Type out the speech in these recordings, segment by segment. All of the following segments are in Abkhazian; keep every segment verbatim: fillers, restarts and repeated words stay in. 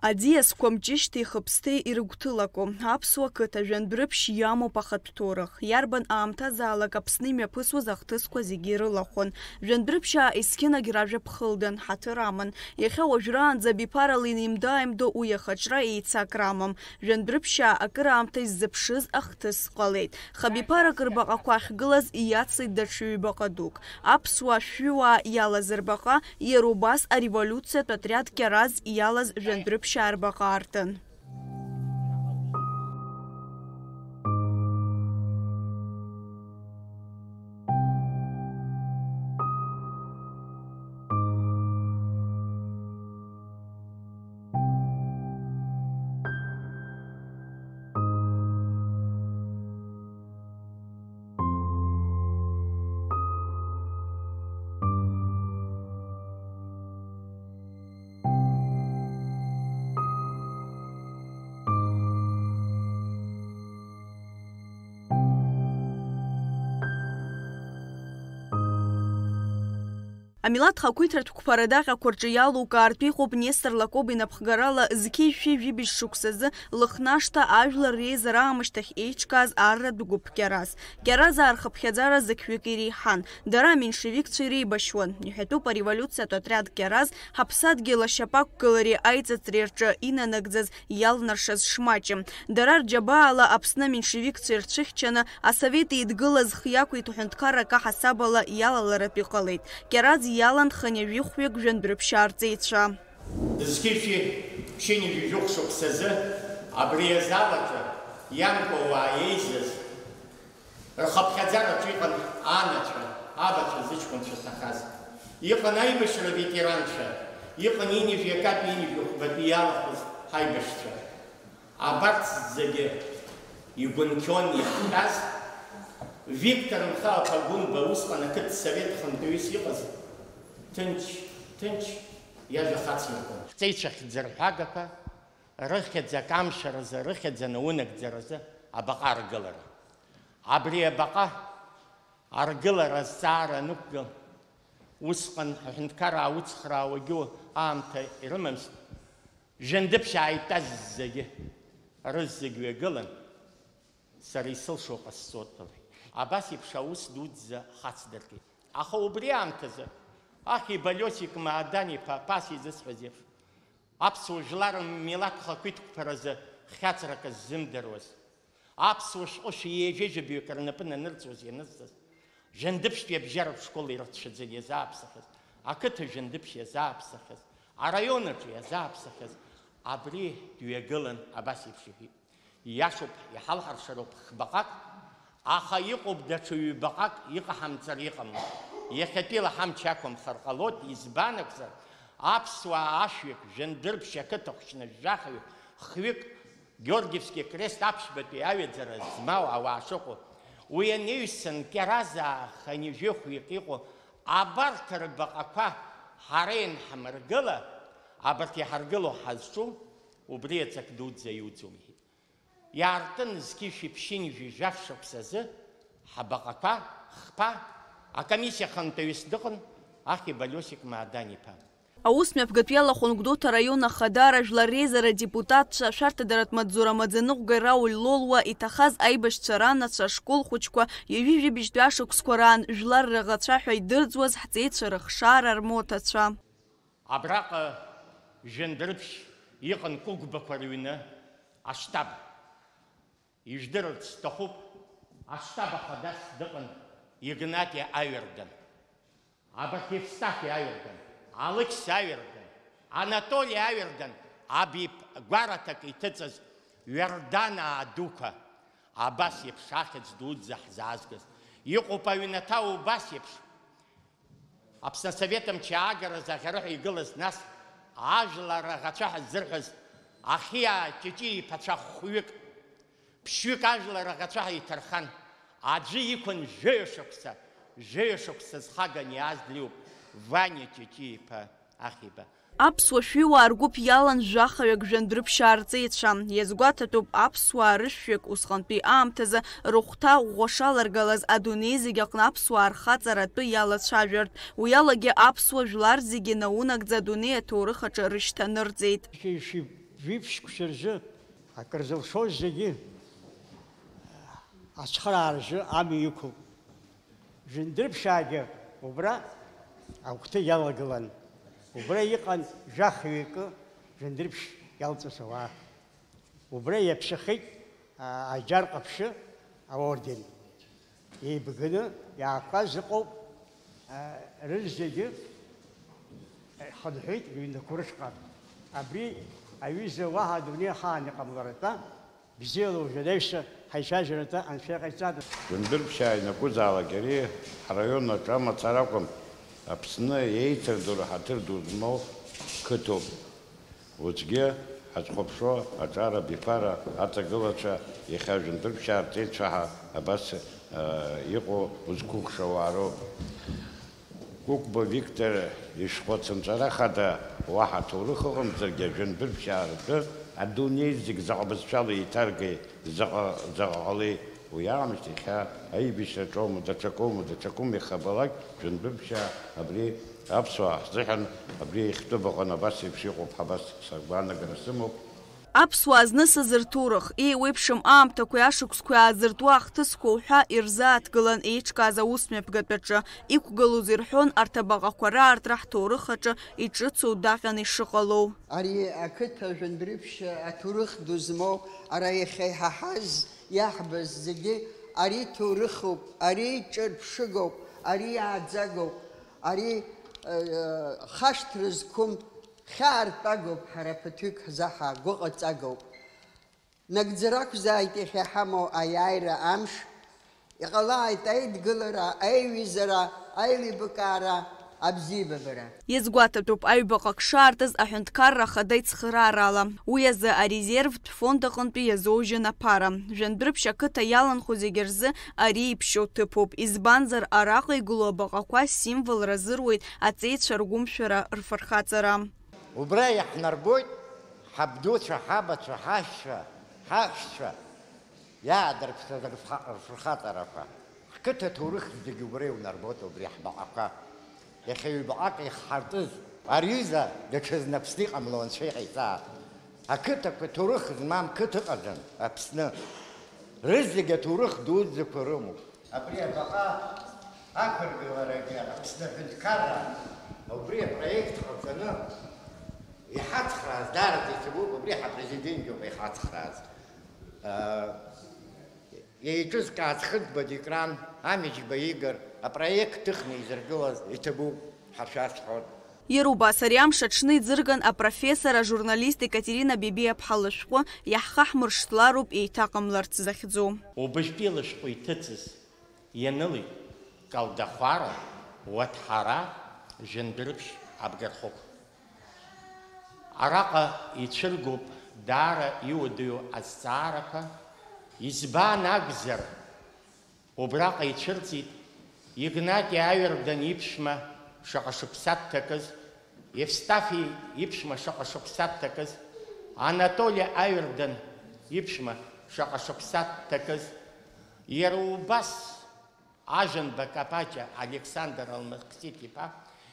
Аӡиасқәа мҷышьҭеи хыԥсҭеи ирыгәҭылаку аԥсуа қыҭа Жәандәрыԥшь иамоуп ахатә ҭоурых. Иарбан аамҭазаалак Аԥсны имҩаԥысуаз ахҭысқәа зегьы ирылахәын. Жәандәрыԥшьаа есқьынагь ражәа ԥхылдан, ҳаҭыр аман. Иахьа уажәраанӡа абиԥарала инаимдо-ааимдо уи ахаҿра еицакра амам. Жәандәрыԥшьаа акыраамҭа иззыԥшыз ахҭыс ҟалеит. Хабиԥарак рбаҟақәа ахьгылаз иацлеит даҽа ҩбаҟа дук. Аԥсуаа шәҩыуаа иалаз рбаҟа, иара убас ареволиуциатә отриад Кьараз иалаз Жәандәрыԥшьаа рбаҟа аартын. Амилаҭ хақәиҭратә қәԥара адаҟьақәа рҿы иалукаартә иҟоуп Нестор Лакоба инапхгарала зқьи жәшәи жәибжь шықәсазы Лыхнашҭа ажәлар реизара аамышьҭахь еиҿкааз арратә гәыԥ Кьараз. Кьаразаа рхыԥхьаӡара зықьҩык иреиҳан, дара аменшевикцәа иреибашьуан. Иҳәатәуп ареволиуциатә отриад Кьараз ҳаԥсадгьыл ашьапы ақәгылареи аиҵыҵреи рҿы инанагӡаз иалнаршаз шмаҷым. Дара рџьабаала Аԥсны аменшевикцәа ирцәыхьчаны, Асовет Еидгыла зхы иақәиҭу ҳәынҭқаррак аҳасабала иалаларатә иҟалеит. Кьараз иалан хынҩажәи хәҩык Жәандәрыԥшьаа рҵеицәа. Зқьи жәшәи ԥшьынҩажәи жәохә шықәсазы абри азал аҿы иамкуа уаа еизаз, рхыԥхьаӡараҿы иҟан анацәа, абацәа, зыҷкәынцәа ҭахаз. Иҟан аибашьра аветеранцәа, иҟан ҩынҩажәи акатәи ҩынҩажәи хәбатәи иалахәыз ҳаибашьцәа. Абарҭ зегьы игәынқьон иахьтәаз Виктор Мхалԥа Гәынба, усҟан ақыҭсовет хантәаҩыс иҟаз, ҭынч, ҭынч иажәа хацнакуан. Ҳҵеицәа хьӡырҳәагақәа рыхьӡ акамшәаразы, рыхьӡ анаунагӡаразы абаҟа аргылара. Абри абаҟа аргылара азҵаара анықәгыл, усҟан аҳәынҭқараа уцхраауагьы аамҭа ирымамызт. Жәандыԥшьаа итәаз зегьы, рызегь ҩагылан, сара исылшо ҟасҵоит, лҳәеит. Абас еиԥш аус дуӡӡа хацдыркит. Аха убри аамҭазы Ахиба Лиосик Маадан-иԥа Ԥас изысҳәаз еиԥш, аԥсуа жәлар рмилаҭ хақәиҭтә қәԥаразы хьаҵрак ззымдыруаз, аԥсуа шәҟәы шәи ҩажәи жәабаҩык рнапы нанырҵоз ианызҵаз, Жәандыԥшьтәи абжьаратә школ ирацәаӡаны иазааԥсахьаз, ақыҭа Жәандыԥшь иазааԥсахьаз, араион аҿы иазааԥсахьаз, абри дҩагылан абас еиԥш иҳәеит. Ииашоуп, иҳалҳаршароуп хбаҟак, аха иҟоуп даҽа ҩбаҟак, иҟаҳамҵар иҟамло. Иахьатәила ҳамч ақәымхар ҟалоит, избан акәзар, аԥсуаа ашәҩык, Жәандырԥшь ақыҭа хәшьны жәахаҩык, хҩык, Георгиевски крест аԥшьбатәи аҩаӡара змау ауаа шыҟоу, уи анаҩсан Кьаразаа хынҩажәи хәҩык иҟоу абарҭ рбаҟақәа ҳара ианҳамыргыла, абарҭ иҳаргыло ҳазҿу убри аҵак дуӡӡа иуӡом, иҳәеит. Иаартын зқьи жәшәи ԥшьынҩажәи жәаф шықәсазы ҳабаҟақәа хԥа акомиссиа хантәаҩыс дыҟан Ахиба Лиосик Маадан-иԥа. Аус мҩаԥгатә иалахәын Гәдоуҭа араион ахадара, жәлар реизара адепутатцәа, ашәарҭадаратә маҵзура амаӡаныҟәгаҩ Рауль Лолуа, иҭахаз аибашьцәа ранацәа, ашкол хәыҷқәа, ҩажәи жәибжьтәи ашықәсқәа раан жәлар раӷацәа ҳәа идырӡуаз ҳҵеицәа рыхшара рмоҭацәа. Абраҟа Жәандырԥшь иҟан Кәыгәбақәа рыҩны аштаб. Ижәдырырц сҭахуп, аштаб ахадас дыҟан Игнати Аҩардан. Абарҭ Евстафи Аҩардан, Алықьса Аҩардан, Анатоли Аҩардан, абиԥ гәараҭак иҭыҵыз Ҩарданаа дуқәа, абас еиԥш ахьӡ дуӡӡа ҳзаазгаз. Иҟоуп аҩнаҭа убас еиԥш. Аԥсны асовет мчы аагаразы аӷьараҳәа игылаз, нас ажәлар аӷацәа ҳаззырҳәаз Ахиаа Ҷыҷы иԥацәа хәҩык, ԥшьҩык ажәлар аӷацәа ҳаиҭархан, аӡәы иқәын жәаҩа шықәса, жәаҩа шықәса зхаган иааз дреиуоуп Ваниа Ҷыҷы иԥа Ахиба. Аԥсуа шәиуаа ргәыԥ иалан жәахаҩык Жәандәрыԥшьаа рҵеицәа. Иазгәаҭатәуп, аԥсуаа рышәҩык усҟантәи аамҭазы рыхәҭа ӷәӷәа шаларгалаз адунеи зегь аҟны аԥсуаа рхаҵара атәы иалацәажәартә. Уи алагьы аԥсуа жәлар зегьы наунагӡа адунеи аҭоурых аҿы рышьҭанырҵеит. Шәи-, шәи-, Жәиԥшьқәшәа рзы акыр зылшоз зегьы ацхыраара рзы амҩа иқәуп. Жәындырԥшьаагьы убра агәҭа иалагылан. Убра иҟан жәахҩык Жәындырԥшь иалҵыз ауаа. Убра иаԥсахеит, а, Аџьар Ҟаԥшьы аорден. Еибганы иаақәаз ыҟоуп, а, рызегьы хынҳәит ҩнқәа рышҟа. Абри аҩыза уаҳа адунеи ахаан иҟамларатәа, бзиала уажәы анаҩсан ҳаицәажәаратәы анцәа иҟаиҵада? Жәындырԥшьаа ианакәызаалак ари ҳраион аҿы амацара акәым, Аԥсны еицырдыруа ҳаҭыр ду змоу қыҭоуп. Уеизгьы ҳазхәаԥшуа аҿар абиԥара аҵагылацәа иахьа Жәындырԥшьаа рҵеицәа абас, э, иҟоу узқәыхшауа уаа роуп. Кәыкәба Виктор ишәҟәы ацынҵәара хада уаҳа ҭоурых ыҟамзаргьы, Жәындырԥшьаа ртәы адунеи зегь заҟа бызшәала еиҭаргеи, заҟа, заҟа ҟалеи. Уи аамышьҭахь иахьа аибашьраҿоума, даҽакоума, даҽакоума ихабалак, Жәындырԥшьаа абри аԥсуаа ҳзыҳәан абри иахьтәы баҟан абас еиԥш иҟоуп ҳәа абас сагәаанагара сымоуп. Аԥсуаа знысыз рҭоурых, еиуеиԥшым аамҭақәеи ашықәсқәеи аазыртуа ахҭысқәа уҳәа ирзааҭгылан еиҿкааз аусмҩаԥгатә аҿы. Иқәгылоз ирҳәон арҭ абаҟақәа раартра ҳҭоурых аҿы иҿыцу даҟьан ишыҟалоу. Ари ақыҭа Жәындырԥшьа аҭоурых ду змоу, ара иахьа иҳаҳаз, иаҳбаз зегьы ари ҭоурыхуп, ари ҿырԥшыгоуп, ари иааӡагоуп, ари, э, хашҭра зқәым хьаартә агоуп, ҳара ԥыҭҩык ҳзаҳа гәыҟаҵагоуп. Нагӡара ақәзааит иахьа иҳамоу аиааира амш, иҟалааит аидгылара, аиҩызара, аилибакаара, абзиабабара. Иазгәаҭатәуп, аҩбаҟа ак шаартыз аҳәынҭқарра ахада ицхыраарала. Уи азы арезервтә фонд аҟынтәи иазоужьын аԥара. Жәандәрыԥшь ақыҭа иаланхо зегьы рзы ари иԥшьоу ҭыԥуп, избанзар, араҟа игылоу абаҟақәа символра азыруеит аҵеицәа ргәымшәара, рфырхаҵара. Убра иаҳнарбоит ҳабдуцәа, ҳабацәа, ҳашьцәа, ҳаҳәшьцәа иаадырԥшыз рфха-, рфырхаҵарақәа. Ҳқыҭа ҭоурых зегьы убра иунарбоит, убри ҳбаҟақәа. Иахьа ҩбаҟак ихҳартыз ари аҩыза даҽазны Аԥсны иҟамло анцәа иҟаиҵааит. Ақыҭақәа ҭоурых змам қыҭа ыҟаӡам Аԥсны. Рызегь аҭоурых дуӡӡақәа рымоуп. Абри абаҟа ақәыргыларагьы Аԥсны аҳәынҭқарра убри апроект ҟаҵаны иҳацхрааз даараӡа иҭабуп, убри ҳапрезидент иоуп иҳацхрааз. Э, еиҿызкаац Хынтба Дикран, Амиџьба Игор, апроект ҭыхны изыргылаз иҭабуп ҳәа шәасҳәон. Иара убас ари амш аҽны иӡырган апрофессор, ажурналист Екатерина Бебиаԥҳа лышәҟәы Иаҳхаҳмыршҭлароуп еиҭаҟамларц захьӡу. Убыжьтәи лышәҟәы иҭыҵыз ианылеит Калдахәара, Уаҭҳара, Жәындәрыԥшь абгархәык. Араҟа ицәыргоуп даара иуадаҩу азҵаарақәа, избан акәзар, убраҟа ицәырҵит Игнати Аҩардан иԥшәма шаҟа шықәса дҭакыз, Евстафи иԥшәма шаҟа шықәса дҭакыз, Анатоли Аҩардан иԥшәма шаҟа шықәса дҭакыз, иара убас Ажәанба Капаҷа Александр Алмаксиҭ-иԥа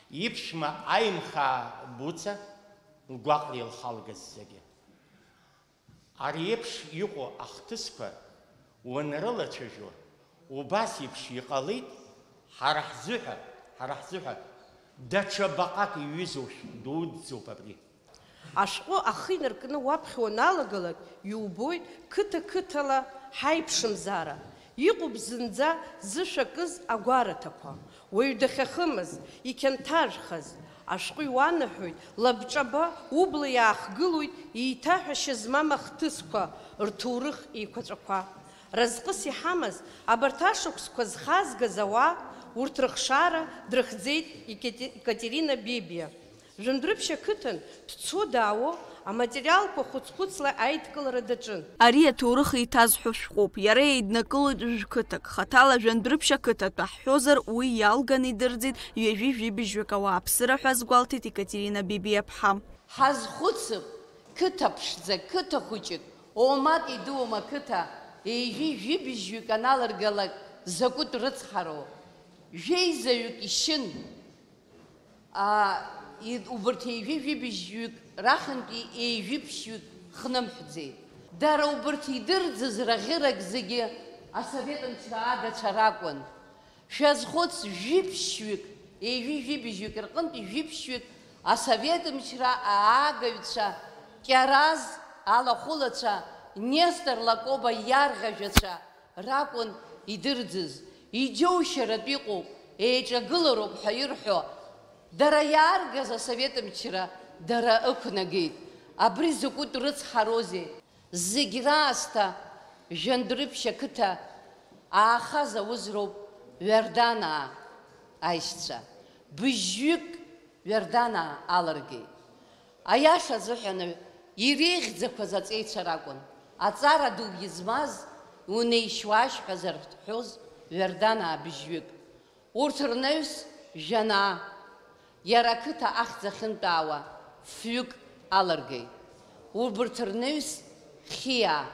иԥшәма Аимхаа Буца лгәаҟра илхалгаз зегьы. Ари еиԥш иҟоу ахҭысқәа уанрылацәажәо, убас еиԥш иҟалеит, ҳара ҳзыҳәа, ҳара ҳзыҳәа даҽа баҟак иҩызоу шәҟә дуӡӡоуп абри. Ашәҟәы ахы инаркны уаԥхьа уаналагалак, иубоит қыҭа-қыҭала ҳаиԥшымзаара. Иҟоуп зынӡа зышә акыз агәараҭақәа. Уаҩ дахьахымыз, иқьанҭажәхаз. Ашәҟәы иуанаҳәоит, лабҿаба убла иаахгылоит еиҭаҳәашьа змам ахҭысқәа, рҭоурых еиқәаҵәақәа. Разҟыс иҳамаз, абарҭ ашықәсқәа зхазгаз ауаа, урҭ рыхшара дрыхьӡеит Екати-, Екатерина Бебиа. Жәындәрыԥшь ақыҭан дцо-даауо аматериалқәа хәыц-хәыцла аидкылара даҿын. Ари аҭоурых еиҭазҳәо шәҟәуп. Иара еиднакылоит жәқыҭак. Хаҭала Жәындәрыԥшь ақыҭатәы ҳҳәозар, уи иалган идырӡит ҩажәи жәибжьҩык ауааԥсыра ҳәа азгәалҭеит Екатерина Бебиаԥҳа. Ҳазхәыцып, қыҭа ԥшӡак, қыҭа хәыҷык, оумак идуума ақыҭа, ҩажәи жәибжьҩык аналыргалак, закәытә рыцҳароу? Жәеизаҩык ишьын. А, и-, убарҭ ҩажәи жәибжьҩык рахьынтәи ҩажәи ԥшьҩык хнымҳәӡеит. Дара убырҭ идырӡыз раӷьырак зегьы асовет мчра агацәа ракәын. Шәазхәыц, жәиԥшьҩык, ҩажәи-жәибжьҩык рҟынтә жәиԥшьҩык асовет мчра аагаҩцәа, Кьараз алахәылацәа, Нестор Лакоба иарӷьажәацәа ракәын идырӡыз. Иџьоушьаратә иҟоуп, еиҿагылароуп ҳәа ирҳәо, дара иааргаз асовет мчра дара ықәнагеит. Абри закәытә рыцҳароузеи! Зегь раасҭа Жәандәрыԥшь ақыҭа аахаз ауз роуп Ҩарданаа аишьцәа. Быжьҩык Ҩарданаа алыргеит. Аиаша азыҳәан, иреиӷьӡақәаз аҵеицәа ракәын. Аҵара дугьы змаз, унеишь-уаашь ҳәа зарҳәоз Ҩарданаа быжьҩык. Урҭ рнаҩс Жәанаа, иара ақыҭа ахьӡ ахьынтәаауа, фҩык алыргеит. Урҭ рнаҩс Хиаа.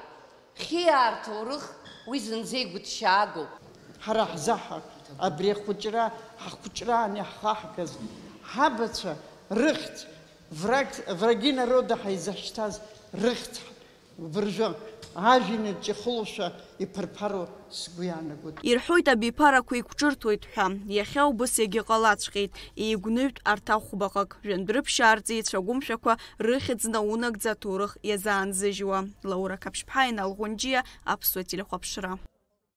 Хиаа рҭоурых уи зынӡа игәыҭшьаагоуп. Ҳара ҳзаҳа абри ахәыҷра, ҳахәыҷраан иаҳхаҳгаз ҳабацәа рыхьӡ, враг, враги народа ҳаизашьҭаз рыхьӡ, убыржәы ажәҩан аҿы ихылошәа иԥырԥаруа сгәы иаанагоит. Ирҳәоит, абиԥарақәа еиқәҿырҭуеит ҳәа. Иахьа убыс иагьыҟалаҵәҟьеит. Еигәныҩтә арҭ ахәбаҟак, Жәандәрыԥшьаа рҵеицәа агәымшәақәа рыхьӡ наунагӡа аҭоурых иазаанзыжьуа. Лаура Қаԥшьԥҳа, Инал Ӷәынџьиа, Аԥсуа телехәаԥшра.